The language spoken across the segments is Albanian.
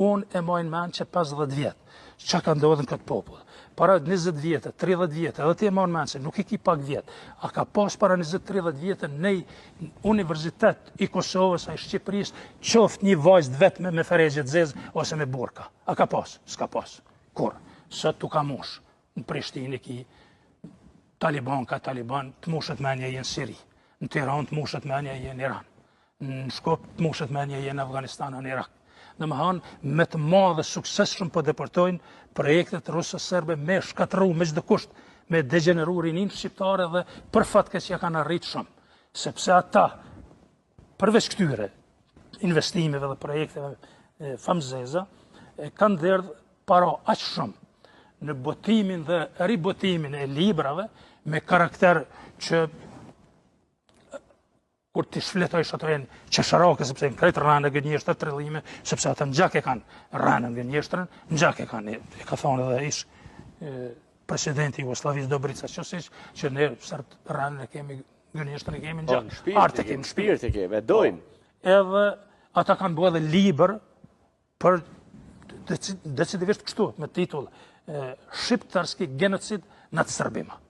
Unë e maj n'mend që 50 vjet, çka ka ndodhë në këtë popull. Para 20 vjetë, 30 vjetë, edhe ti e man mend se nuk i ki pak vjet. A ka pas para 20-30 vjetë në universitet i Kosovës, a i Shqipërisë, qoftë një vajzë të vetme me ferexhe të zezë ose me burka. A ka pas? S'ka pas. Kur? Sot tu ka mush. Në Prishtinë ki Taliban ka Taliban, të mushet menja je në Siri. Në Tiranë të mushet menja je në Iran. Në Shkup të mushet menja je në Afganistan a në Irak. Domethanë, me të madhe suksesshëm po depërtojnë projektet ruso-serbe me shkatërru, me çdo kusht, me degjeneru rininë shqiptare dhe për fat keq ja kanë arrit shumë. Sepse ata, përveç këtyre investimeve dhe projekteve famëzeza, kanë derdh para aq shumë në botimin dhe ribotimin e librave me karakter që kur t'i shfletojsh ato janë qesharake, sepse në krejt rrenë gënjeshtra trillime, sepse ata në gjak e kanë rrenën gënjeshtrën, në gjak e kanë, e ka thonë edhe ish presidenti i Jugosllavisë Dobrica Qosiq, që ne serbët rrenën e kemi gënjeshtrën e kemi në gjak. Po, Art e kemi, shpirt e kemi, e dojmë. Po, edhe ata kanë bërë edhe libër për decidivisht kështu, me titull Shiptarski genocid nad Srbima.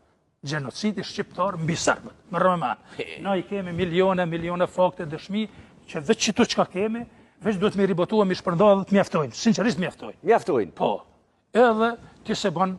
Gjenocidi shqiptar mbi serbët, me rëmë Na i kemi milione, milione fakte, dëshmi, që veç qëto çka kemi, veç duhet me ribotu e me shpërnda dhe të mjaftojnë, sinqerisht mjaftojnë. Mjaftojnë. Po. Edhe ti s'e bën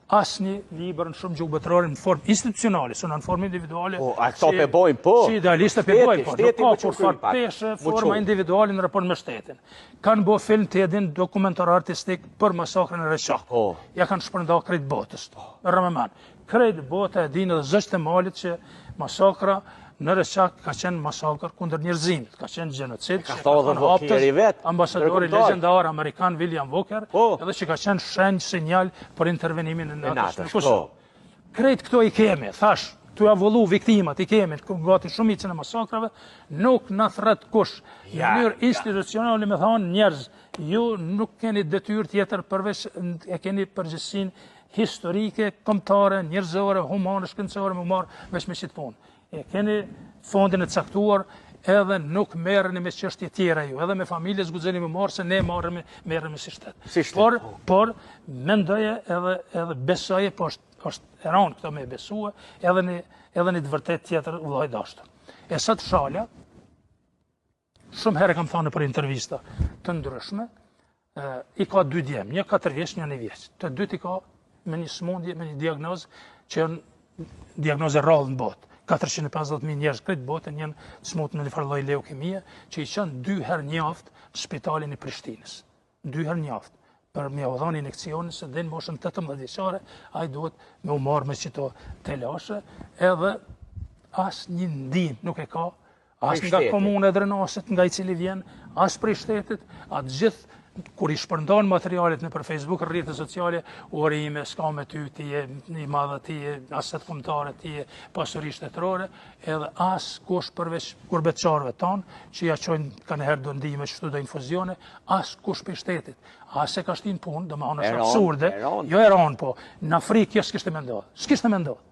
asnjë libër në shumë gjuhë botërore në formë institucionale, se në formë individuale. Po, a këto pe bojnë, po. Si idealiste pe bojnë, po. Nuk ka kurrfarë peshe, forma individuale në raport me shtetin. Kanë bo film të edin dokumentar artistik për masakrën e Reçakut. Po. Ja kanë shpërnda krejt botës. Po. Rëmë Krejt bota e dinë edhe zogjtë e malit që masakra në Reçak ka qenë masakër kundër njerëzimit, ka qenë gjenocid. Ka thonë edhe Vokeri vetë. Ambasadori legjendar amerikan William Voker, po. edhe që ka qenë shenjë sinjal për intervenimin e NATO-s në Kosovë. Po. Krejt këto i kemi, thash, tu ja vëllu viktimat, i kemi, gati shumicën e masakrave, nuk na thërret kush. Në mënyrë institucionale me thonë njerëz, ju nuk keni detyrë tjetër përveç e keni përgjegjësinë historike, kombëtare, njerëzore, humane, shkencore, me u marrë veç me qitë punë. E keni fondin e caktuar edhe nuk merreni me çështje tjera ju, edhe me familje s'guxoni me marrë se ne marremi merremi si shtet. Si shtet. Por po. por mendoje edhe edhe besoje, po është është e rëndë këto me besue, edhe një edhe një të vërtetë tjetër vëllai i dashur. E sot Shala Shumë herë kam thënë për intervista të ndryshme, i ka dy djem, një 4 vjeç, një 1 vjeç. Të dytë i ka me një sëmundje, me një diagnozë që janë diagnozë e rrallë në botë. 450.000 njerëz krejt botën janë sëmut me një farë lloj leukemie, që i çon dy herë n'javë në spitalin e Prishtinës. Dy herë n'javë për me u dhënë injeksionin se deri në moshën 18 vjeçare ai duhet me u marrë me qito telashe, edhe asnjë ndihmë nuk e ka as nga komuna e Drenasit, nga i cili vjen, as prej shtetit, a të gjithë kur i shpërndan materialet nëpër Facebook, rrjete sociale, urime, s'ka me ty, ti je i madh, ti je aset kombëtare, ti je pasuri shtetërore, edhe askush përveç kurbetçarëve tanë, që ja çojnë kanjëherë do ndihme qështu do infuzione, askush prej shtetit, as e ka shti n'punë, domethonë është absurde, jo e ronë, po, në Afrikë kjo s'kishte me ndodhë, s'kishte me ndodhë.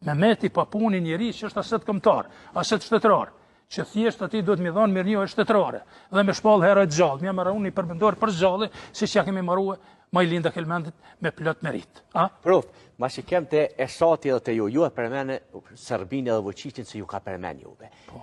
Me met i papunë një njeri që është aset kombëtar, aset shtetëror, që thjesht atij duhet me i dhonë mirënjohje shtetërore dhe me shpall hero të gjallë, me ia maru një përmendore për gjalli, siç ja kemi marue Majlinda Kelmendit me plot meritë. A? Prof, masi kem te Esati edhe te ju, ju e përmene Serbinë edhe Vučićin se ju ka përmen juve. Po.